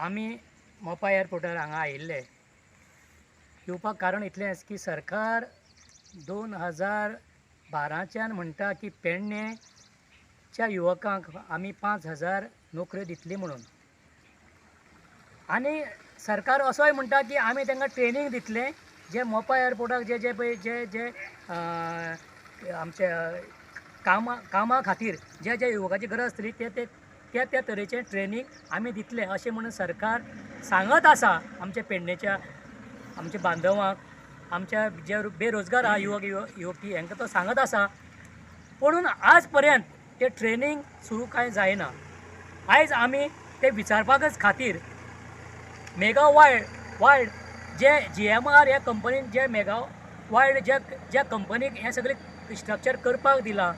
आमी मोपा एअरपोर्टार हांगा आयिल्ले. येवपाक कारण इतलेंच की सरकार 2012च्यान म्हणटा की पेडणेच्या युवकांक आमी 5000 नोकऱ्यो दितली म्हणून, आनी सरकार असोय म्हणटा की आमी तांकां ट्रेनींग दितले जे मोपा एअरपोर्टाक जे जे पळय जे जे आमचे कामा खातीर जे जे युवकाची गरज आसतली ते ते त्या त्या तरेचें ट्रेनींग आमी दितले अशें म्हणून सरकार सांगत आसा. आमच्या पेडणेच्या आमच्या बांधवांक, आमच्या जे बेरोजगार आहा युवक युवती हांकां तो सांगत आसा. पुणून आज पर्यंत ते ट्रेनींग सुरू कांय जायना. आयज आमी ते विचारपाकच खातीर मेगा वायल्ड जे GMR ह्या कंपनीन जे मेगा वायल्ड ज्या ज्या कंपनीक हें सगळें स्ट्रक्चर करपाक दिलां,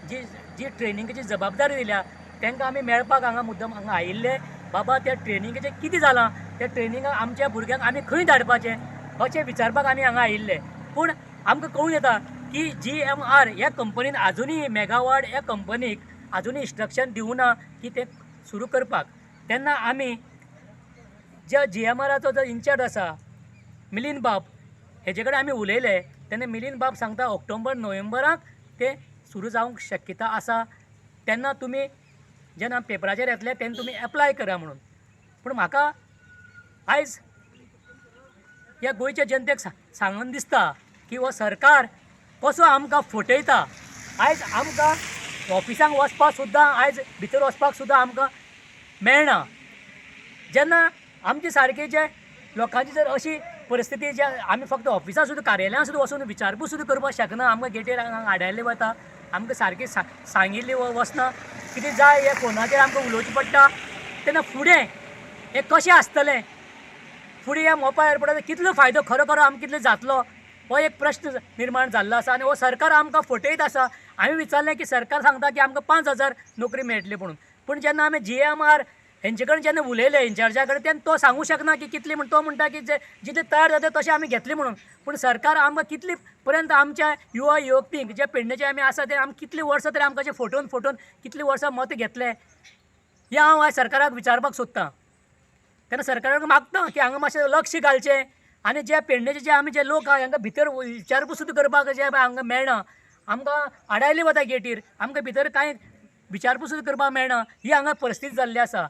जी जी ट्रेनिंगेची जबाबदारी दिल्या, तांकां आमी मेळपाक हांगा मुद्दम हांगा आयिल्ले. बाबा त्या ट्रेनिंगेचें कितें जालां, त्या ट्रेनिंगाक आमच्या भुरग्यांक आमी खंय धाडपाचें अशें विचारपाक आमी हांगा आयिल्ले. पूण आमकां कळून येता की GMR ह्या कंपनीन आजुनूय मेगावाड ह्या कंपनीक आजुनूय इन्स्ट्रक्शन दिवना की तें सुरू करपाक. तेन्ना आमी ज्या GMRाचो जो इन्चार्ज आसा मिलिंद बाब हेजे कडेन आमी उलयले तेन्ना मिलिंद बाब सांगता ऑक्टोबर नोव्हेंबराक तें सुरू जावंक शक्यता आसा, तेन्ना तुमी जेन्ना पेपराचेर येतले तेन्ना तुमी एप्लाय करा म्हणून. पूण म्हाका आयज ह्या गोंयच्या जनतेक सांगन दिसता की हो सरकार कसो आमकां फटयता. आयज आमकां ऑफिसांक वचपाक सुद्दां, आयज भितर वचपाक सुद्दां आमकां मेळना. जेन्ना आमचे सारके जे लोकांची जर अशी परिस्थिती जे आमी फक्त ऑफिसां सुद्दां कार्यालयां सुद्दां वचून विचारपूस सुद्दां करपाक शकना, आमकां गेटीर आडायल्ले वता, आमकां सारकी सांगिल्ली वचना, कितें जाय हे फोनाचेर आमकां उलोवचें पडटा. तेन्ना फुडें हें कशें आसतलें, फुडें ह्या मोपा एअरपोर्टाचो कितलो फायदो खरो खरो आमकां कितलो जातलो हो एक प्रश्न निर्माण जाल्लो आसा. आनी हो सरकार आमकां फटयत आसा. हांवें विचारलें की सरकार सांगता की आमकां 5000 नोकरी मेळटली म्हणून, पूण जेन्ना आमी GMR हेंचे कडेन जेन्ना उलयले इन्चार्जा कडेन तेन्ना तो सांगूं शकना की कितली म्हण. तो म्हणटा की जे जितले तयार जाता तशें आमी घेतली म्हणून. पूण सरकार आमकां कितली पर्यंत आमच्या युवा युवतींक जे पेडणेचे आमी आसा ते आमकां कितलीं वर्सां तरी आमकां फटोवन फटोवन कितलीं वर्सां मतां घेतले हें हांव आयज सरकाराक विचारपाक सोदतां. तेन्ना सरकाराक मागता की हांगा मातशें लक्ष घालचें आनी जे पेडणेचे जे आमी जे लोक आहा हांकां भितर विचारपूस सुद्दां करपाक जे हांगा मेळना, आमकां आडायले वता गेटीर, आमकां भितर कांय विचारपूस सुद्दां करपाक मेळना, ही हांगा परिस्थिती जाल्ली आसा.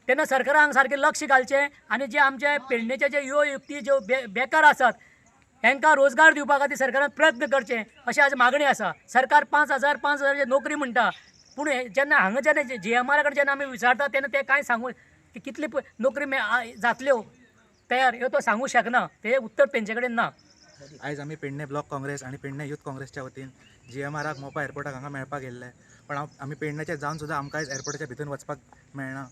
तेन्ना सरकारान हांगा सारकें लक्ष घालचें आनी जे आमचे पेडणेचे जे युवा युवती ज्यो बेकार आसात हांकां रोजगार दिवपा खातीर सरकारान प्रयत्न करचे अशें आज मागणी आसा. सरकार 5000 5000 नोकरी म्हणटा, पूण जेन्ना हांगा जेन्ना GMR कडेन जेन्ना आमी विचारता तेन्ना ते कांय सांगू की कितली नोकरी जातल्यो तयार ह्यो तो सांगू शकना, तें उत्तर तेंचे कडेन ना. आयज आमी पेडणे ब्लॉक काँग्रेस आनी पेडणे यूथ काँग्रेसच्या वतीन GMRाक मोपा एअरपोर्टाक हांगा मेळपाक गेल्ले, पण आमी पेडण्याचे जावन सुद्दां आमकां आयज एअरपोर्टाच्या भितर वचपाक मेळना.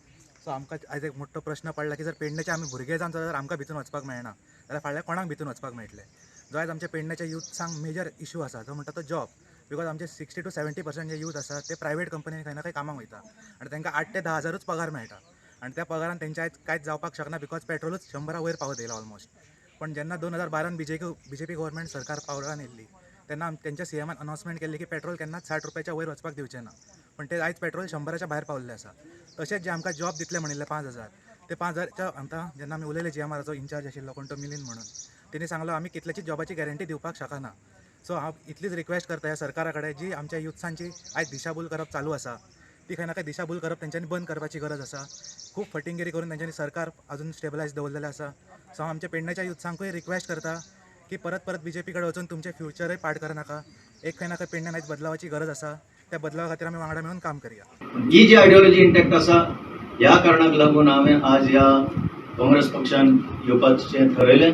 सो आमकां आयज एक मोठो प्रश्न पडला की जर पेडण्याचे आमी भुरगे जावन जर आमकां भितून वचपाक मेळना जाल्यार फाल्यां कोणाक भितून वचपाक मेळटलें. जो आयज आमच्या पेडण्याच्या युथ्सांक मेजर इशू आसा जो म्हणटा तो जॉब, because आमचे 60 to 70% जे यूथ आसा ते प्रायवेट कंपनीन खंय ना खंय कामाक वयता आनी तांकां 8 ते 10 हजारूच पगार मेळटा आनी त्या पगारान तेंच्या आयज कांयच जावपाक शकना, because पेट्रोलूच 100 वयर पावत येयला ऑलमोस्ट. पण जेन्ना 2012 BJP government सरकार पावरान येयल्ली तेन्ना तेंच्या CMान अनाउन्समेंट केल्ली की पेट्रोल केन्नाच 60 रुपयाच्या वयर वचपाक दिवचें ना, पण ते आयज पेट्रोल 100च्या भायर पावल्लें आसा. तशेंच जे आमकां जॉब दितले म्हणिल्ले 5000, ते 5000च्या आतां जेन्ना आमी उलयले GMRाचो इन्चार्ज आशिल्लो कोण तो मिलिंद म्हणून, तेणी सांगलो आमी कितल्याची जॉबाची गॅरंटी दिवपाक शकना. सो हांव इतलीच रिक्वेस्ट करता ह्या सरकारा कडेन जी आमच्या युथ्सांची आयज दिशाभूल करप चालू आसा ती खंय ना खंय दिशाभूल करप तेंच्यांनी बंद करपाची गरज आसा. खूब फटिंगिरी करून तेंच्यांनी सरकार अजून स्टेबलायज दवरलेलें आसा. सो हांव आमच्या पेडण्याच्या युथ्सांकूय रिक्वेस्ट करता की परत परत BJP कडेन वचून तुमचें फ्युचरय पाड करनाका. एक खंय ना खंय पेडण्यान आयज बदलावाची गरज आसा, त्या बदलावा खातीर आमी वांगडा मेळून काम करया. ही जी आयडियोलॉजी इंटॅक्ट आसा ह्या कारणाक लागून हांवें आज ह्या काँग्रेस पक्षान येवपाचें ठरयलें.